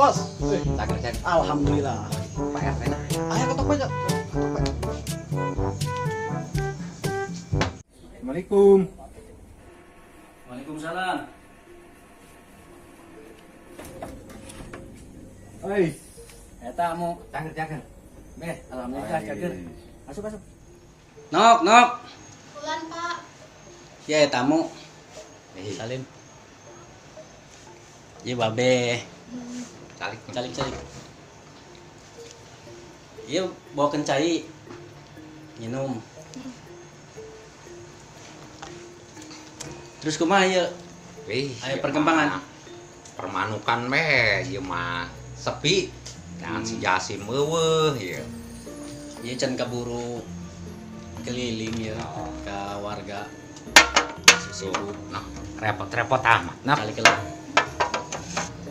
Bos. Cager. Alhamdulillah. Pak RT na. Ayo ketok bae, ketok bae. Assalamualaikum. Waalaikumsalam. Oi. Eta mu Cager. Beh, alhamdulillah cager. Masuk. Nok, nok. Bulan, Pak. Ya tamu. Salim. Iya babe. Calik. Calik. Iya bawakan cai. Minum. Terus kumaha ieu? Wih, Aya perkembangan. Permanukan meh ieu mah sepi. Jangan si Jasim eueuh ieu. Ieu can kaburu keliling ya ke warga. Sibuk. Nah, repot-repot amat. Nah, Calik lah.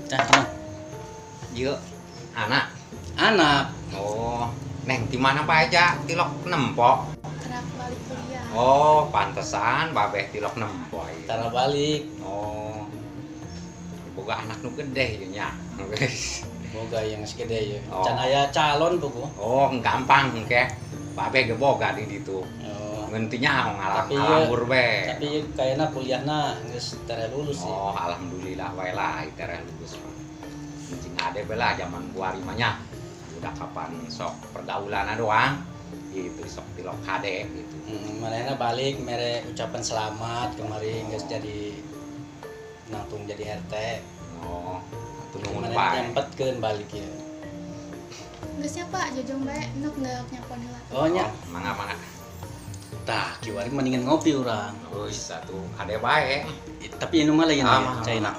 Cah, tenang. ieu anak. Anak. Oh, neng di mana Pak aja tilok nempo. Kerak balik kuliah. Oh, pantesan babeh tilok nempo ieu. Tara balik. Oh. Boga anak nu gede ieu nya. Boga yang segede ya. Oh. Can aya calon buku. Oh, gampang engke. Babeh ge boga di ditu. Oh. Ngentinya Tapi ngalang-ngalanggur be. Tapi kayaknya kuliahna geus tere lulus sih. Oh, alhamdulillah wae lah tereh lulus. Cing ade bae lah zaman kuari mah nya. Udah kapan sok pergaulan doang gitu sok tilok kade gitu. Manehna balik mere ucapan selamat kemarin geus jadi nangtung jadi RT. Oh, atuh nuhun Manehna bae. nyempetkeun balik ya. Geus nya, Pak, jojong bae nok neuk nyapon heula. Oh nya. Oh, mangga-mangga. Tah, kiwari mendingan ngopi urang. Geus atuh kade bae. Tapi inum mah lain Ah, ya, mah. caina.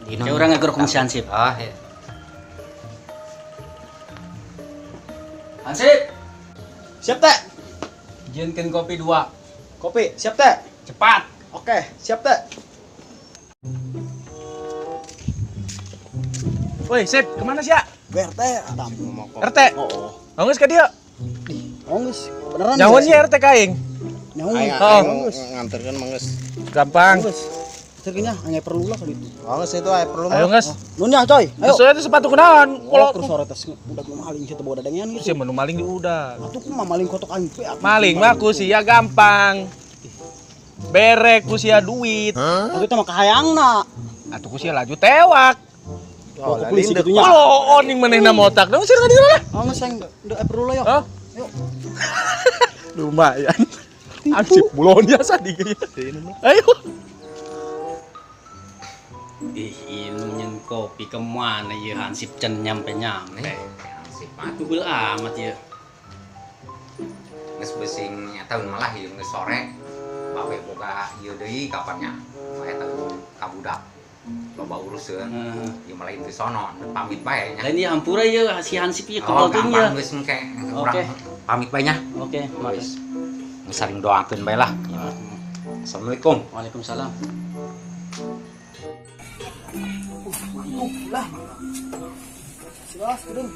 Inum. Kayak urang ngagerok si Hansip. Ah, iya. Hansip, Siap, Teh. jieunkeun kopi 2. Kopi, siap, Teh. Cepat. Oke, siap, Teh. Woi, Sip, kemana sih ya? BRT, tamu. RT. Oh. Oh, geus ka dieu. Oh, geus. Beneran. Nyaun nya RT ka aing. Nyaun. Oh. Nganterkeun mah geus. Gampang. Geus. Ceuknya hanya perlu lah kali itu. Oh, geus itu aya perlu Ayo mah. geus. Nuhun ya, coy. Ayo. Terus itu sepatu kunaon? Oh, Kalau terus sore tes udah belum maling sih bawa dadengean sih gitu. menu maling di udah. Atuh kumaha maling kotok aing pe atuh. Maling mah ku sia gampang. Bere ku sia duit. Atuh teh mah kahayangna. Atuh ku sia laju tewak. Oh, ke polisi gitunya. Kalau oning manehna motak dong sih tadi lah. Oh, geus aing deuk perlu lah yo. Hah? Yuk. Lumayan. Hansip bulon biasa di Ayo. Ih, inum nyen kopi kemana ya Hansip can nyampe-nyampe. Hansip mah Tugul amat ya. geus beusing tahun malah ieu geus sore. Babe boga ieu deui kapannya. Bae tahun ka budak. Loba uruseun. Heeh. Ieu mah lain ti sono, pamit bae nya. Lain ya hampura ya si Hansip ya Oh, kebal teuing ya. gampang geus engke. Oke. Urang pamit bae nya. Oke, Geus. Saling doakeun bae lah. Assalamualaikum. Waalaikumsalam. Mantap lah. Silas, gedung.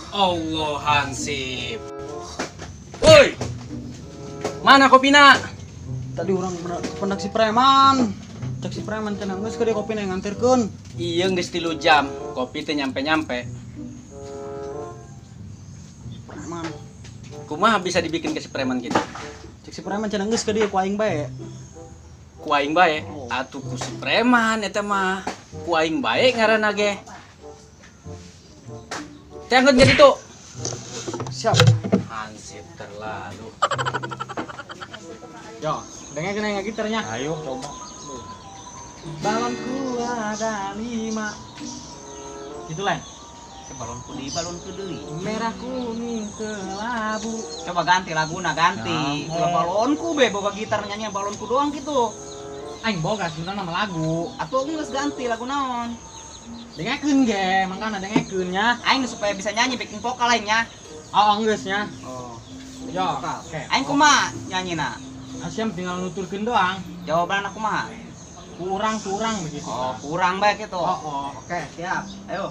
Allah Hansip. Woi. Mana kopina? Tadi orang pendak si preman. Cek si preman cenah geus ka dieu kopina nganterkeun. Iya geus 3 jam, kopi teh nyampe-nyampe. Si preman. Kumaha bisa dibikin ke si preman gitu? Cek si preman cenah geus ka dieu ku aing bae. Ku aing bae. Oh. Atuh ku si preman eta mah. Ku aing bae ngaranna ge. Teh angkeun jadi tuh. Siap. Hansip terlalu. Yo, dengekeun aing gitarnya. Ayo coba. Balonku ada 5. Gitu lah. Balonku deui, balonku deui. Merah kuning kelabu. Coba ganti laguna, ganti. Nah, Ulah balonku be boga gitar nyanyi balonku doang gitu. Aing boga sebenarnya nama lagu. Atuh geus ganti lagu naon? Dengekeun ge, mangkana dengekeun nya. Aing supaya bisa nyanyi backing vokal aing nya. Oh, geus nya. Oh. Yo, oke. Aing kumaha nyanyina? Asyam tinggal nuturkeun doang. Jawaban aku kumaha? Kurang begitu. Oh, kurang baik itu. Oh. Oke, siap. Ayo.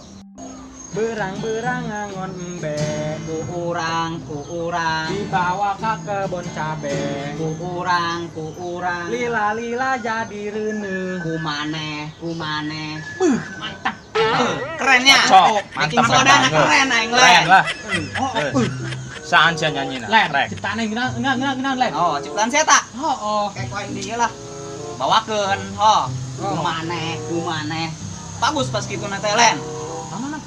Berang-berang ngangon embe, Ku urang. Dibawa ke kebon cabe. Ku urang. Lila-lila jadi reuneuh. Ku maneh. Beuh, mantap. Keren ya. Cocok. Bikin Mantap soda banget. keren aing Keren le. lah. Oh, Saan sia nyanyi nah. Len, Rek. ciptaane ngeunah len. Oh, ciptaan saya tak? Oh. Kayak koin dia lah. Bawakeun, ho. Ku Oh. maneh. Bagus pas gitu na teh len. Mana?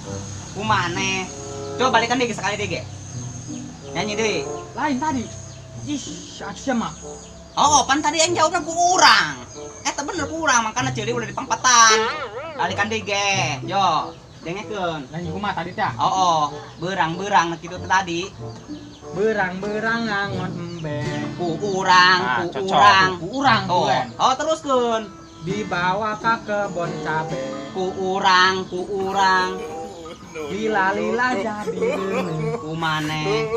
Ku maneh. Coba balikan deh sekali deh, ge. Nyanyi deh. Lain tadi. Ih, atuh mah. Oh, pan tadi yang jawabnya ku urang. Eta bener ku urang, makanya ceuli udah di pangpatan. Balikan deh, ge. Yo, dengekeun. Lain kumaha tadi teh? Oh, berang-berang nah kitu teh tadi. Berang-berang ngangon embe. Ku urang, Ah, ku cocok. urang. Ku urang Oh, len. oh teruskeun. Dibawa ke kebon cabe. Ku urang. Lila-lila jadi reuneuh. Ku maneh.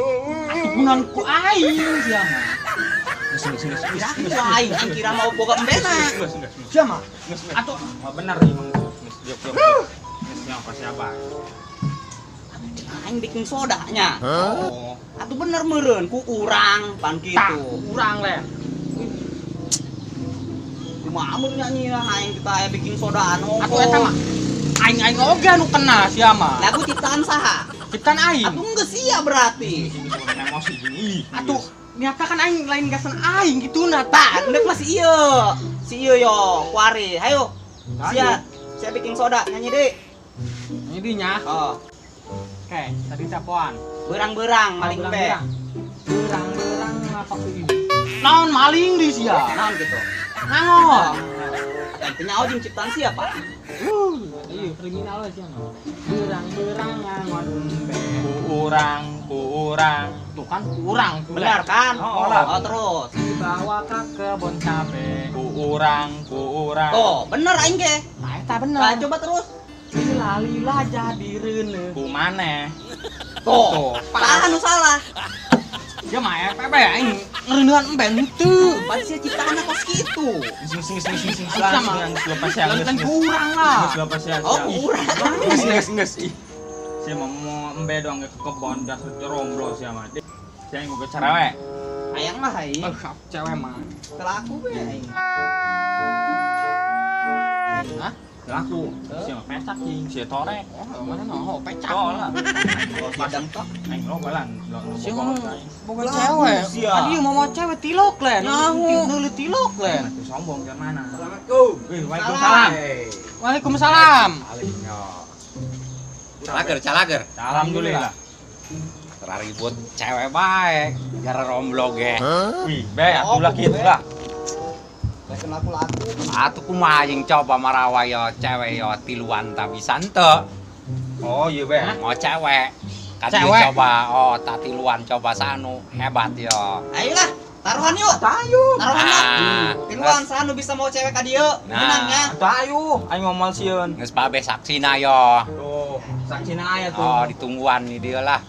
Atuh kunaon ku aing sia mah. Geus. Kira ku aing, aing kira mau boga embena. Geus. Sia mah. Geus. Atuh Mah bener nih Mang. Geus diok. Geus yang pasti apa? Aing bikin sodanya. Oh. Atuh bener meureun ku urang pan tak kitu. urang len. Kumaha mun nyanyi lah aing kita aya bikin soda anu. Atuh eta mah aing oge anu kena sia mah. Lagu ciptaan saha? Ciptaan aing. Atuh geus sia berarti. Emosi gini. Ih. Atuh niatna kan aing lain gasan aing gitu nah Tah, endek mah si ieu. Si ieu yo, kuari. Hayo. Sia, sia bikin soda nyanyi deui. Ini dinya. Oh, Oke, tadi capoan. berang-berang maling be. Berang-berang apa ini? Naon maling di sia? Naon gitu. Naon? Gantinya ojing ciptaan siapa? Iya, kriminal sia mah. Berang-berang ngangon embe. Ku urang. Tuh kan kurang tuh. Benar kan? Oh, lah. Oh, terus. Dibawa ke kebon cabe. Ku urang. Tuh, bener aing ge. Nah, eta bener. Nah, coba terus. Lila-lila jadi reuneuh. Ku maneh. Tuh, salah nu salah. Dia mah FPB aing ngereuneuhan embe henteu. Pan sia ciptaan kos kitu. Geus. Sama. Lepas ya. Lain kurang lah. Geus lepas ya. Oh, kurang. Geus. Ih. Sia mah mau embe doang ke kebon das romblo sia mah. Sia yang boga carawe. Hayang lah aing. Eh, cewek mah. Kelaku be aing. Hah? Laku. Sia mah pecak jeung sia torek. Oh, mana no, pecak. Oh lah. Padang tok. Aing lo balan. Sia ngomong boga cewek. Sia. Tadi mau mau cewek tilok len. Nyaho. Ngeuleuh tilok len. Atuh sombong jangan mana. Assalamualaikum. Wih, Waalaikumsalam. Waalaikumsalam. Calager. Alhamdulillah. Ribut cewek bae, gara romblo ge. Wih, be atuh lah kitu lah. Lain laku-laku. Atuh kumaha jeung coba marawa yo cewek yo tiluan ta bisa henteu. Oh iya be. Mau cewek. Kadieu Cewek. coba oh ta tiluan coba sanu hebat yo. Ayolah, taruhan yuk. Taruh. Taruhan lah. Nah, Tiluan sanu bisa mau cewek ka dieu. Nah. Menang ya. Atuh ayo, aing ngomol sieun. Geus babe saksina yo. Tuh, saksina aya tuh. Oh, ditungguan nih dia lah.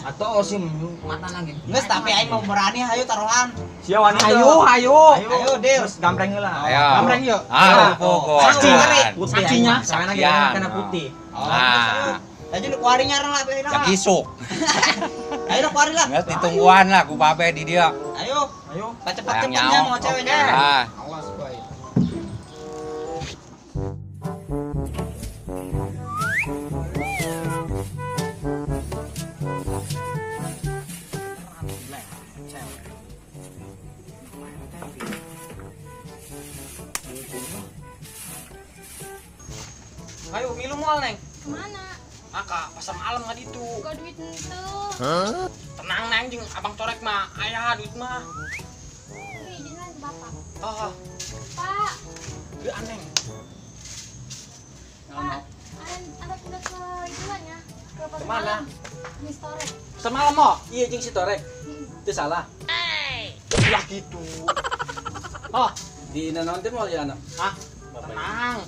Atau oh, si mata lagi. Geus tapi aing mau berani ayo taruhan. Sia wani teu. Ayo, ayo. Ayo, Deal. Terus gambreng heula. Ayo. Gambreng yuk. Ah, Oh. pokok. Saksi. Putih Saksinya. Saksinya Saksian. kena putih. Oh, Nah. Ayo nu kuari nyaran lah, ayo lah. Ya kisuk. Ayo nu kuari lah. Geus ditungguan lah ku babe di dia. Ayo, Ayo. cepat-cepatnya mau ceweknya. Ah. Awas, boy. Ayo milu moal, Neng. Kemana? Aka pasar malam nggak itu. Gak duit ente. Tenang Neng, jeung abang torek mah ayah duit mah. Ini izinan ke bapak. Ah, Pak, geuan Neng. Pak, anak udah ke ituan ya? Ke pasar Kemana? malam. Di store. Pasar malam mo. Iya jeung si Torek. Itu salah. Lah gitu. Oh, Di nanaon teh moal ya anak. ah, tenang.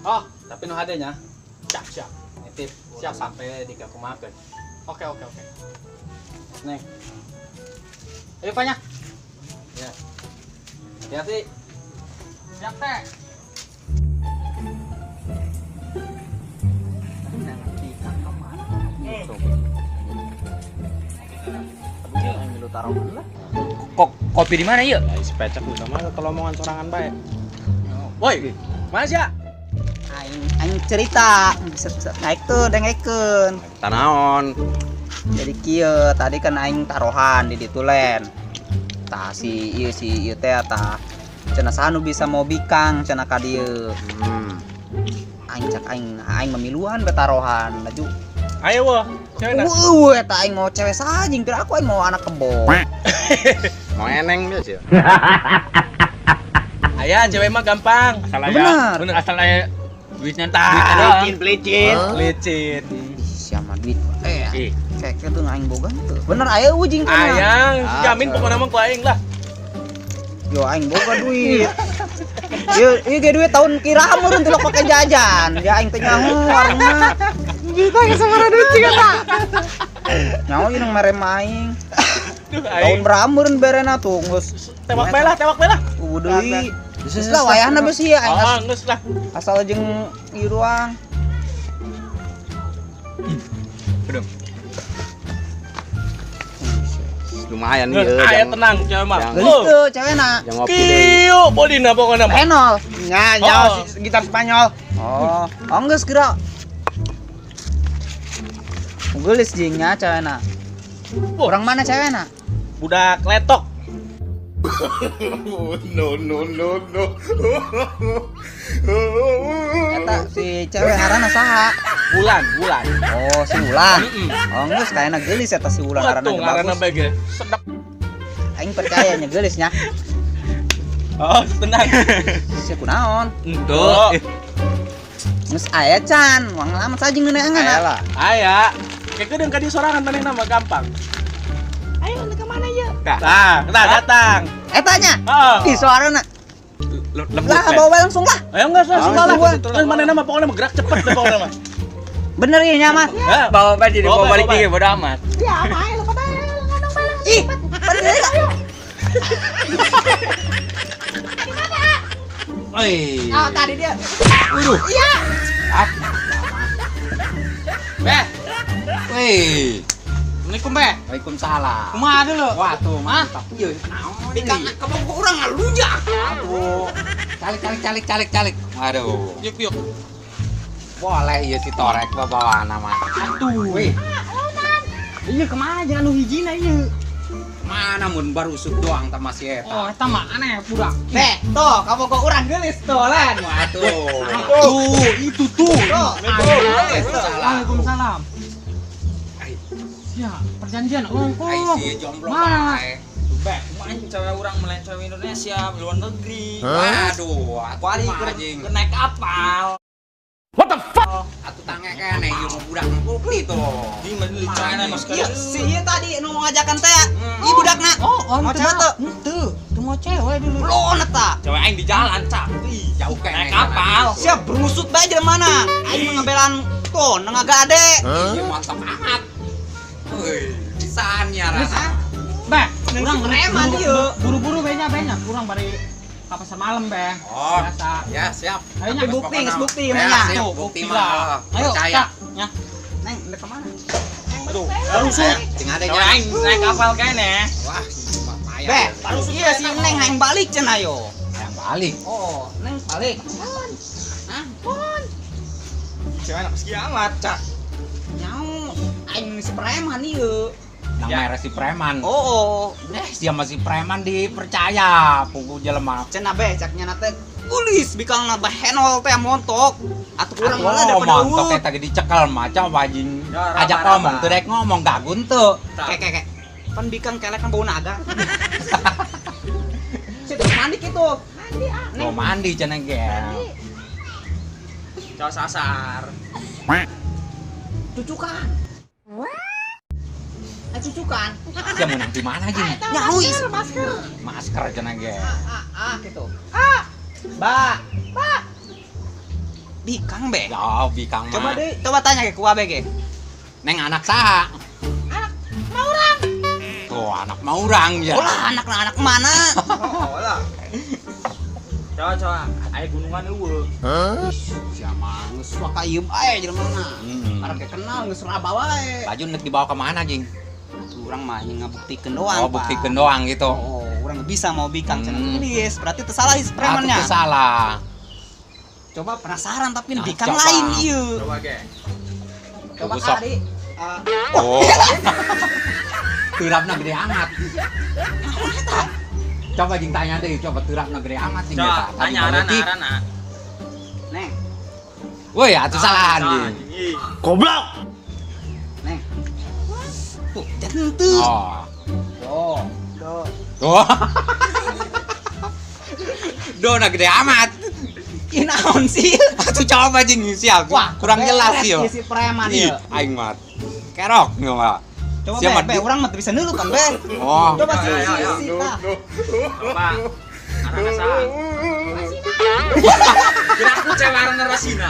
Oh, Tapi nu hade nya. siap siap. Nitip Siap. siap sampai di kakumakeun. Oke oke oke. Neng, Ayo Pak nya. ya. Hati-hati. Siap teh. Kok kopi di mana yuk? Lah sepecek udah mah kalau omongan sorangan bae. Woi, mana sih ya? Aing aing cerita bisa naik tuh dengekeun. Tanaon. Jadi kieu tadi kan aing taruhan di ditu len. Tah si ieu teh tah cenah saha nu bisa mau bikang cenah ka dieu. Aing cak aing aing memiluan be taruhan laju. Ayo wah, cewek na. Wuh, eta aing mau cewek sajing, kira aku aing mau anak kebo. Mau eneng biasa ya. Aya, cewek mah gampang. Asal aya. Bener. Bener asal aya duitnya tah. Pelicin, pelicin. Licin. Ih, siapa duit? Ih. Cek tuh aing boga tuh. Bener aya ujing teh. Ayang, jamin pokoknya mah ku aing lah. Yo aing boga duit. Ieu ieu ge duit tahun kira meureun tilok pake jajan. Ya aing teh nyaho warungna. Kita geus sabaraha duit sih kata. Nyaho ieu nang mere aing. Duh, Tahun aing. berapa meureun berena tuh geus Tewak bae lah, tewak bae lah. eueuh deui. Geus lah wayahna beusi ya aing Oh, geus lah. asal jeung ieu doang. Belum. Lumayan Geus, ieu. aya tenang cewek mah. Jangan. Geulis teu cewena. Yang ngopi deui. Kieu bodina pokoknya mah. Enol. Nya, nyawa gitar Spanyol. Oh, oh geus kira. Geulis jingnya cewena. Orang mana cewena? Budak letok. No, no, no, no. Eta si cewek ngaranna saha? Bulan, bulan. Oh, si Wulan. Oh, geus kayakna geulis eta si Wulan ngaranna Tuh ge ngaranna bagus. bae ge. Sedap. Aing percaya nya geulisnya. Oh, tenang. Si kunaon? Entuh. Geus aya can, wang lama sajing neunangan. Aya lah. Aya. Kekedeung ka dieu sorangan manehna mah gampang. Ayo ke mana ya? Tah, tah datang. Eta nya. Heeh. Ih, suarana. Lembut. Lah, bawa langsung lah. Ayo enggak langsung Oh, lah. gua. Terus manehna mah pokoknya mah gerak cepet deh pokoknya mah. Bener ieu nya mah. Hah? Bawa bae jadi Bawa bawa balik bae, deui bodo amat. Ya, main lu pada ngomong bae. Ih, bener ya? Woi. Oh, tadi dia. Iya. Beh. Woi. Assalamualaikum be. Waalaikumsalam. Kumaha dulu? Wah, tuh mantap. Ieu naon Bikang kebon urang ngalujak. Aduh. Calik calik calik calik calik. Aduh. Yuk yuk. Boleh ieu si torek bawaan mah. Atuh. Wih, Iya kemana jangan nu hijina ieu. mana mun baru usuk doang tah masih eta. Oh, eta mah aneh budak. Beh, tuh, kamu kok urang geulis tuh, Len. Waduh. Tuh, itu tuh. Tuh, Waalaikumsalam. Waalaikumsalam. Ai. Ya, perjanjian ongkoh. Ai si jomblo Mana? bae. Beh, kumaha cewek urang melain cewek Indonesia, luar negeri. Waduh, atuh Kuari mah anjing. keur naik kapal. Atuh tange keneh ieu mah budak bukti tuh. Di mana di China mas Iya, si ieu tadi nu ngajakan teh. Ieu budakna. Oh, oh, Mau cewek tuh? Henteu, teu mau cewek dulu. Belum eta. Cewek aing di jalan, Cak. Ih, jauh keneh. Naik kapal. Siap bermusut bae jelema mana? Aing mah ngabelaan tuh nang agak ade. Iya mantap amat. Woi, bisaan ya rasa. Beh, Nang urang si preman ieu. Buru-buru benya benya, kurang bari ka pasar malam beh. Oh. Biasa. Ya, siap. Ayo nya Tapi bukti, geus bukti Ya, mah nya. siap, Tuh, bukti bukti mah. lah. Ayo, Percaya. Cak. Nya. Neng, udah kemana? Aduh, baru usuk. Cing ade Cewek aing naik kapal keneh. Wah, mah payah. Beh, iya si Neng aing balik cenah yo. Yang balik. Oh, Neng balik. Hah? Cewek anak kiamat, Cak. Nyau, aing si preman ieu. Nang Ya. mere si preman. Oh, oh. Eh, dia masih preman dipercaya pugu jelema. Cenah beh cak nyana teh gulis bikangna bahenol teh montok. Atuh kurang malah Atuh, daripada montok eueuh. eta ge dicekel mah coba anjing. Ya, Ajak raba-raba. ngomong teu rek ngomong gagun teu. Kek kek kek. Pan bikang kelek kan bau naga. Situ mandi kitu. Mandi ah. Mau mandi cenah ge. Cewek sasar. Cucukan. Ah, cucukan. Sia menang di mana anjing? Nyaho is. Masker. Masker cenah ge. Ah, ah gitu. Ah. Ba. Ba. Bikang be. Ya, bikang mah. Coba deh, coba tanya ke ku abe ge. Neng anak saha? Anak mau urang. Tuh anak mau urang ya. Olah anak anak mana? Oh, lah. Coba coba aya gunungan eueuh. Siapa geus waka ieu bae jelema na. Hmm. Karek kenal geus raba wae. Baju nek dibawa ke mana, Jing? Tuh, urang mah hanya ngabuktikeun doang, Oh, buktikeun doang gitu. Oh, urang bisa mau bikang cenah Hmm. tulis, berarti teu salah is premannya. Ah, teu salah. Coba penasaran tapi Nah, bikang coba. lain ieu. Coba ge. Coba Tunggu, sok. Kak, Di. Ah, Oh. Turapna gede amat. Coba Jing tanya deh, coba turapna gede amat Jing Coba eta. Tadi tanya mah arana leutik. arana. Neng, Woi, atuh salahan Jing. Ih. Goblok. Neng. Tuh, jangan tuh. Oh. Oh. Do. Oh. Dona gede amat. Ih, naon sih? Atuh coba Jing siap. Wah, kurang jelas beres yo. ieu si preman Ih, ieu. aing mah kerok mah. Coba Siapa be, be, urang mah teu bisa nulukan, be. Oh. Coba si Ayo, si ayo, si tah. Coba. Arana saha? Kira aku cewek arana Rasina.